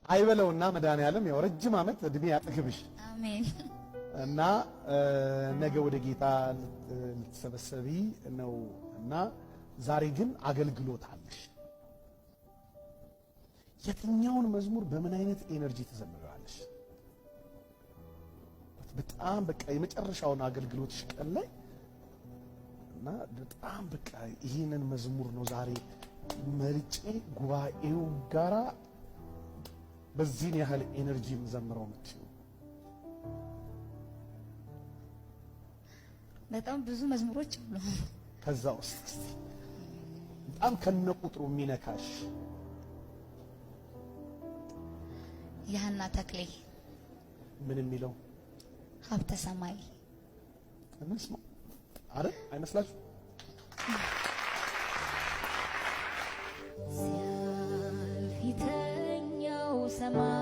አይበለውና መድኃኒዓለም ያው ረጅም ዓመት እድሜ ያጥግብሽ። አሜን። እና ነገ ወደ ጌታ ልትሰበሰቢ ነው እና ዛሬ ግን አገልግሎት አለሽ። የትኛውን መዝሙር በምን አይነት energy ትዘምሪዋለሽ? በጣም በቃ የመጨረሻውን አገልግሎትሽ ቀን ላይ እና በጣም በቃ ይህንን መዝሙር ነው ዛሬ መርጬ ጉባኤው ጋራ በዚህን ያህል energy የምዘምረው የምትይው? በጣም ብዙ መዝሙሮች አሉ። ከዛ ውስጥ እስቲ በጣም ከነቁጥሩ የሚነካሽ። የሀና ተክሌ። ምን የሚለው? ሀብተ ሰማይ። እንስማ አይደል? አይመስላችሁ? ሲያልፍ ፊተኛው ሰማይ።